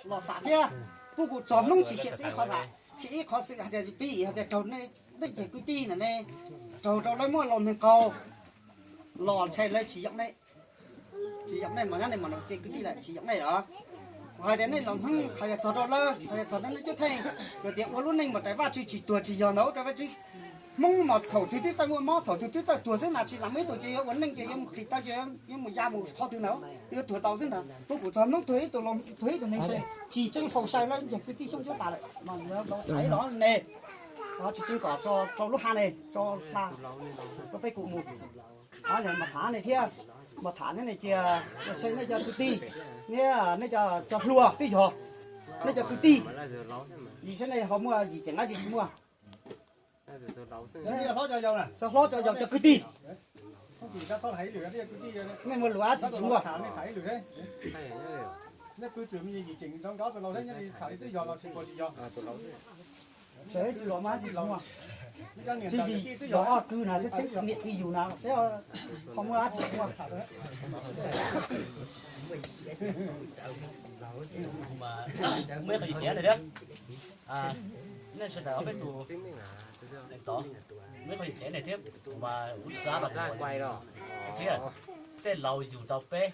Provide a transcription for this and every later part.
Los xav thiab, kuv kuv txog hnub tsis xav ib qho xwm, xav ib qho xwm hais tias pib hais tias raug nej ceg kwv tij na ne, raug rau lawv muab laus neeg qaug los ntshai lawv tsis yoom nej, tsis yoom nej mas nyob nej mas no txij kwv tij lawm tsis yoom nej los. Kuv hais tias nej los hnub hais tias txog rau lawv hais tias txog rau nej cuab theej, hais tias ua lub neej mas rais Vajtswv tsis tuag tsis yog ntawd rais Vajtswv. Hmoob mas thaum twg twb txawj muaj mob, thaum twg twb txawj tuag xwb na, tsis lam muaj ib tug ces yuav ua neej ces yuav mus qhis taw ces yuav mus ya mus qhov twg na, yuav tuag tau xwb ntag. Kuv kuv txog hnub tuag ib tug, tuag ib tug neeg xwb, tsis tseeb faus sai lawv ceg kwv tij Xyooj cuab tas lawm mas thaiv los ne, tsis tseeb kom tso lub ha ne tso xa rau peb kuv mus. Mas tham ne thiab, mas tham thiab ne cia, ua se nej cov kwv tij, nej, nej cov hluas twb yog nej cov kwv tij, yim saib nej ho muaj yim ceem dab tsi tsis muaj. Cov hlob cov yau cov kwv tij, nej muaj lus dab tsi tsis muaj. Tsis los mas tsis muaj. Tsis yim los ob kwv na, txheeb niam txiv yus na, saib ho muaj dab tsi tsis muaj. Muaj ib qho yus cev na thiab, nej sawv daws ob peb tus tod, muaj ib qho yus cev na thiab, kuv mas kuv xav los thiab, tej laus yug tau peb,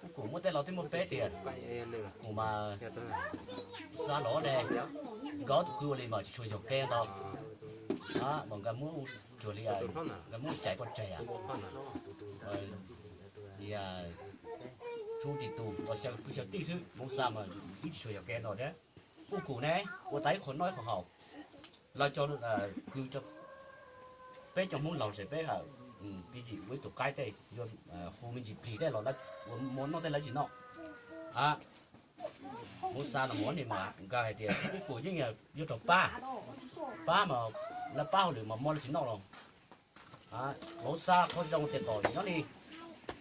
kuv kuv muaj tej laus twb muaj peb tiag, kuv mas xav los ne, nkawd ob tug kwv ua li mas tsis tshua yog kev ntau, mas nkawd muab cuag li, nkawd muab caiv pov tseg, tsub tsis tus los xyaw kwv xyaw tij xwb, Hmoob xav mas twb tsis tshua yog kev ntau thiab. Kuv kuv ne, ua tas ib qho noj ib qho haus, lawv cov kwv, peb cov Hmoob laus ces peb, pib yim ua ib tug qaib tej, yuav hu me ntsis plig tej los lawv ua muab noj tej lawv tsis noj. Hmoob xav no mas ua li mas nkawd hais tias kuv kuv yeej yuav raug pab, pab mas lawv pab hauj lwm mas muab lawv tsis noj los. Hmoob xav qhov zoo tias kom nyob li,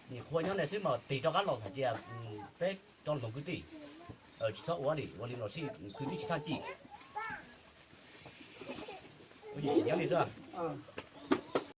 nim qhua nyob ne xwb mas tig rov qab los hais tias peb rov hloov kwv tij, tsis txhob ua li, ua li los sij kwv tij tsis thaj cim. Nyob li xwb.